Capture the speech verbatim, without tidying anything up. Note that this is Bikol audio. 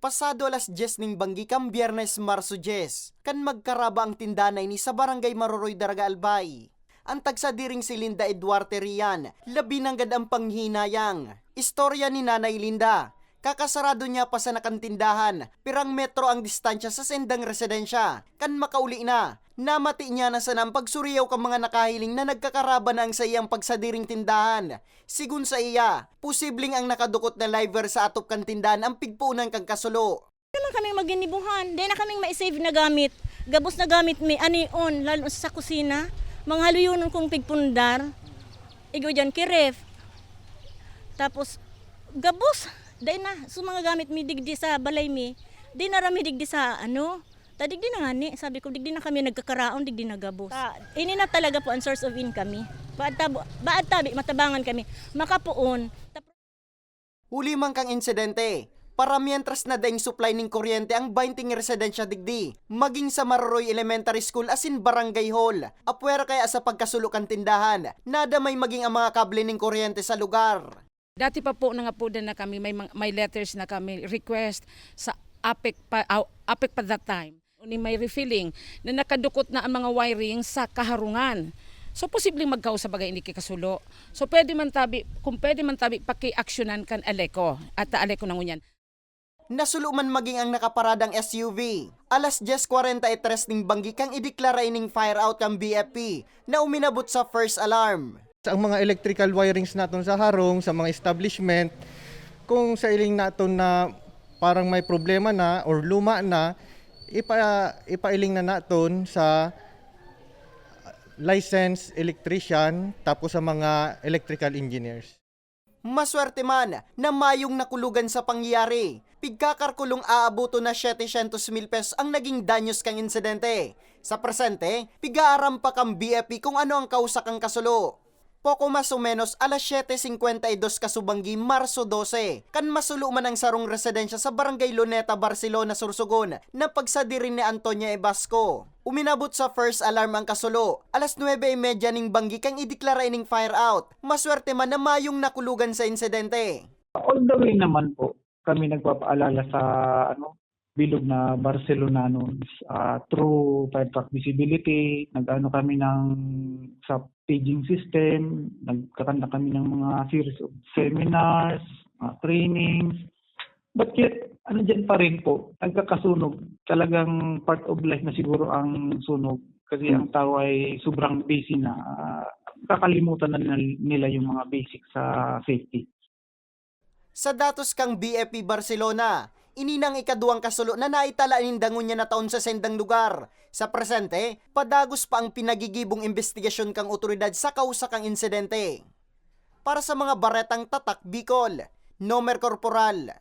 Pasado alas dyes ning banggi kan Biyernes, Marso dyes, kan magkaraba ang tindahan na ini sa Barangay Maroroy, Daraga, Albay. An tagsadiring si Linda Eduarte Rian, labi nanggad ang panghihinayang. Istorya ni Nanay Linda, kakasarado niya pa sana kan tindahan, pirang metro ang distansya sa saindang residensya. Kan makauli na, namati niya na sana ang pagsuriyaw kan mga nakahiling na nagkakaraba na ang saiyang pagsadiring tindahan. Sigon saiya, posibleng ang nakadukot na live wire sa atop kan tindahan ang pigpoonan kan kasulo. Naman kaming maginibuhan, di na kaming maisave na gamit. Gabos na gamit mi, anion, lalo sa kusina. Mga haluyonon kong pigpundar. Igo dyan, kiref. Tapos, gabos. Dai na, so mga gamit mi digdi sa balay mi. Di na rami digdi sa ano. Ta digdi na ngani, sabi ko, digdi na kami nagkakaraon, digdi na gabos. Ta, ini na talaga po ang source of income mi. Baad tabo, baad tabi, matabangan kami. Makapoon. Huli man kan insidente, paramientras na daing supply ning kuryente ang baynte residensya digdi, maging sa Maroroy Elementary School asin Barangay Hall. Apwera kaya sa pagkasulo kan tindahan, nadamay maging ang mga kable ning kuryente sa lugar. Dati pa po, nangapodan na kami, may, mga- may letters na kami, request sa APEC pa, aw- APEC pa that time. Ni may refilling na nakadukot na ang mga wiring sa kaharungan. So, posibleng magkausa baga ini ki kasulo. So, pwede man tabi, kung pwede man tabi, paki-aksyonan kan ALECO at ALECO na ngunyan. Nasulo man maging ang nakaparadang S U V. Alas dyes kwarenta y tres ning banggi kan ideklara ining fire out kan B F P na uminabot sa first alarm. Ang mga electrical wirings naton sa harong, sa mga establishment, kung sa iling naton na parang may problema na or luma na, ipa, ipailing na naton sa licensed electrician tapos sa mga electrical engineers. Maswerte man na mayong nakulugan sa pangyayari. Pigkakarkulong aaboton na setecientos mil pesos ang naging danyos kan insidente. Sa presente, pig-aaram pa kan B F P kung ano ang kausa kan kasulo. Poko mas o menos alas siyete singkwenta y dos kasubanggi, Marso dose, kan masulo man ang sarong residensya sa Barangay Luneta, Barcelona, Sorsogon, na pagsadiri ni Antonia Ebasco. Uminabot sa first alarm ang kasulo. Alas nuebe y media ning banggi kan ideklara ining fire out. Maswerte man na mayong nakulugan sa insidente. All the way naman po kami nagpapaalala sa ano bilog na Barcelonanons, ah, through fire truck visibility, nag-ano kami ng sa paging system, nagkakanta kami ng mga series of seminars, mga trainings. But yet, ano dyan pa rin po, nagkakasunog. Talagang part of life na siguro ang sunog. Kasi ang tao ay sobrang busy na, ah, kakalimutan na nila, nila yung mga basic sa safety. Sa datos kang B F P Barcelona, ini nang ikaduwang kasulo na naitala ninda ngunyan na taon sa sendang lugar. Sa presente, padagos pa ang pinagigibong imbestigasyon kang otoridad sa kausa kang insidente. Para sa mga baretang Tatak Bicol, Nomer Corporal.